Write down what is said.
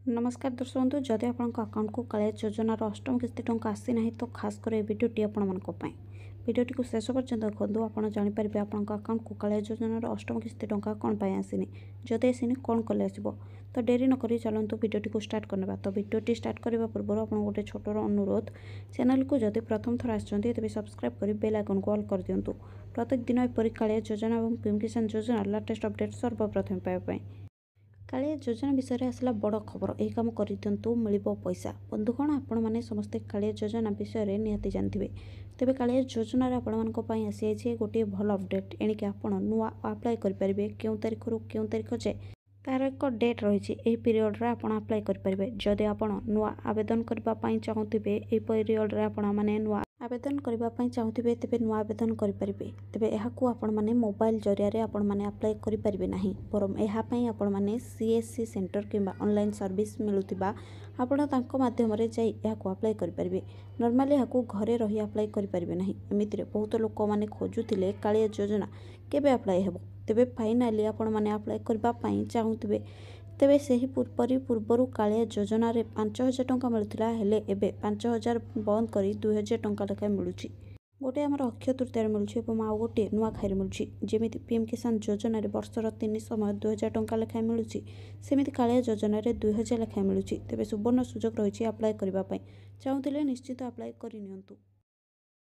ନମସ୍କାର ଦର୍ଶକ ବନ୍ଧୁ, ଯଦି ଆପଣଙ୍କ ଆକାଉଣ୍ଟକୁ କାଳିଆ ଯୋଜନାର ଅଷ୍ଟମ କିସ୍ତି ଟଙ୍କା ଆସିନାହିଁ, ତ ଖାସ୍ କରି ଏ ଭିଡ଼ିଓଟି ଆପଣମାନଙ୍କ ପାଇଁ। ଭିଡ଼ିଓଟିକୁ ଶେଷ ପର୍ଯ୍ୟନ୍ତ ଦେଖନ୍ତୁ, ଆପଣ ଜାଣିପାରିବେ ଆପଣଙ୍କ ଆକାଉଣ୍ଟକୁ କାଳିଆ ଯୋଜନାର ଅଷ୍ଟମ କିସ୍ତି ଟଙ୍କା କ'ଣ ପାଇଁ ଆସିନି, ଯଦି ଆସିନି କ'ଣ କଲେ ଆସିବ। ତ ଡେରି ନକରି ଚାଲନ୍ତୁ ଭିଡ଼ିଓଟିକୁ ଷ୍ଟାର୍ଟ କରିନେବା। ତ ଭିଡ଼ିଓଟି ଷ୍ଟାର୍ଟ କରିବା ପୂର୍ବରୁ ଆପଣଙ୍କୁ ଗୋଟେ ଛୋଟର ଅନୁରୋଧ, ଚ୍ୟାନେଲକୁ ଯଦି ପ୍ରଥମ ଥର ଆସିଛନ୍ତି ତେବେ ସବସ୍କ୍ରାଇବ୍ କରି ବେଲ୍ ଆଇକନ୍କୁ ଅଲ୍ କରିଦିଅନ୍ତୁ, ପ୍ରତ୍ୟେକ ଦିନ ଏପରି କାଳିଆ ଯୋଜନା ଏବଂ ପିଏମ୍ କିଷାନ ଯୋଜନାର ଲାଟେଷ୍ଟ ଅପଡ଼େଟ୍ ସର୍ବପ୍ରଥମେ ପାଇବା ପାଇଁ। କାଳିଆ ଯୋଜନା ବିଷୟରେ ଆସିଲା ବଡ଼ ଖବର, ଏହି କାମ କରିଦିଅନ୍ତୁ, ମିଳିବ ପଇସା। ବନ୍ଧୁଗଣ, ଆପଣମାନେ ସମସ୍ତେ କାଳିଆ ଯୋଜନା ବିଷୟରେ ନିହାତି ଜାଣିଥିବେ। ତେବେ କାଳିଆ ଯୋଜନାରେ ଆପଣମାନଙ୍କ ପାଇଁ ଆସିଯାଇଛି ଗୋଟିଏ ଭଲ ଅପଡ଼େଟ୍। ଏଣିକି ଆପଣ ନୂଆ ଆପ୍ଲାଏ କରିପାରିବେ। କେଉଁ ତାରିଖରୁ କେଉଁ ତାରିଖ ଯାଏ ତାର ଏକ ଡେଟ୍ ରହିଛି, ଏହି ପିରିୟଡ଼ରେ ଆପଣ ଆପ୍ଲାଏ କରିପାରିବେ। ଯଦି ଆପଣ ନୂଆ ଆବେଦନ କରିବା ପାଇଁ ଚାହୁଁଥିବେ, ଏହି ପିରିୟଡ଼ରେ ଆପଣମାନେ ନୂଆ ଆବେଦନ କରିବା ପାଇଁ ଚାହୁଁଥିବେ, ତେବେ ନୂଆ ଆବେଦନ କରିପାରିବେ। ତେବେ ଏହାକୁ ଆପଣମାନେ ମୋବାଇଲ ଜରିଆରେ ଆପଣମାନେ ଆପ୍ଲାଏ କରିପାରିବେ ନାହିଁ, ବରଂ ଏହା ପାଇଁ ଆପଣମାନେ ସିଏସ୍ସି ସେଣ୍ଟର କିମ୍ବା ଅନଲାଇନ୍ ସର୍ଭିସ୍ ମିଳୁଥିବା ଆପଣ ତାଙ୍କ ମାଧ୍ୟମରେ ଯାଇ ଏହାକୁ ଆପ୍ଲାଏ କରିପାରିବେ। ନର୍ମାଲି ଏହାକୁ ଘରେ ରହି ଆପ୍ଲାଏ କରିପାରିବେ ନାହିଁ। ଏମିତିରେ ବହୁତ ଲୋକମାନେ ଖୋଜୁଥିଲେ କାଳିଆ ଯୋଜନା କେବେ ଆପ୍ଲାଏ ହେବ। ତେବେ ଫାଇନାଲି ଆପଣମାନେ ଆପ୍ଲାଏ କରିବା ପାଇଁ ଚାହୁଁଥିବେ, ତେବେ ସେହି ପୂର୍ବରି ପୂର୍ବରୁ କାଳିଆ ଯୋଜନାରେ 5000 ଟଙ୍କା ମିଳୁଥିଲା, ହେଲେ ଏବେ 5000 ବନ୍ଦ କରି 2000 ଟଙ୍କା ଲେଖାଏଁ ମିଳୁଛି। ଗୋଟିଏ ଆମର ଅକ୍ଷୟ ତୃତୀୟାରେ ମିଳୁଛି ଏବଂ ଆଉ ଗୋଟିଏ ନୂଆଖାଇରେ ମିଳୁଛି। ଯେମିତି ପିଏମ୍ କିଷାନ ଯୋଜନାରେ ବର୍ଷର 3 ସମୟ 2000 ଟଙ୍କା ଲେଖାଏଁ ମିଳୁଛି, ସେମିତି କାଳିଆ ଯୋଜନାରେ 2000 ଲେଖାଏଁ ମିଳୁଛି। ତେବେ ସୁବର୍ଣ୍ଣ ସୁଯୋଗ ରହିଛି ଆପ୍ଲାଏ କରିବା ପାଇଁ, ଚାହୁଁଥିଲେ ନିଶ୍ଚିତ ଆପ୍ଲାଏ କରିନିଅନ୍ତୁ।